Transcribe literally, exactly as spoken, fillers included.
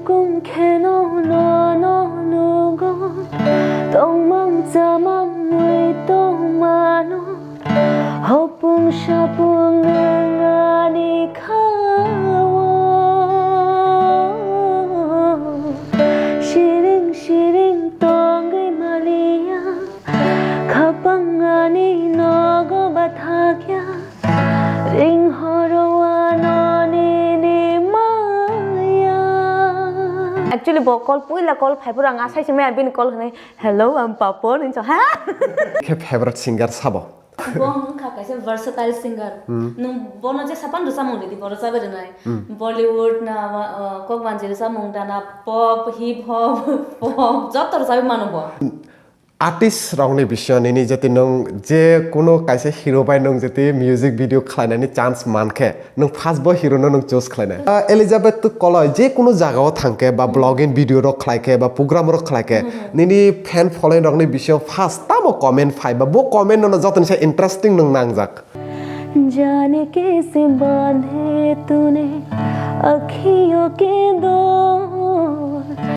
Kung kheno nono nugo, tongmang chamang mui tongmano, hopung sapung wng ani khao. Siring siring tongwi maliya, khapang ani nogo bathakya. Ring horo ano nini maya. Actually, bo call, puila call phai phuru ang asai se maya bini call hwnwi, "Hello, I'm Papon," hinwi sa, ha? Khe favorite singer sabo? Bo wngkha kaisa versatile singer. Nwng bono jesa phano rwchapmung rwdi, bo rwchapwi rwnai. Bollywood na, uh, kok banchi rwchapmung dana, pop, hip hop, pop, joto rwchapwi mano bo. Artist rokni bisingo nini jeti nwng je kuno kaisa hero bai nwng jeti music video khlainani chance mankhe, nwng first bo hero no nwng choose khlainai? Ah, Elizabeth Koloi je kuno jagao thangkhe ba vlogging video rok khlaikhe ba program rok khlaikhe, nini fan following rokni bisingo first tamo comment phai ba bo comment no jotoni sa interesting nwng nangjak? Jaane kaise bandhe tune akhiyon ke do.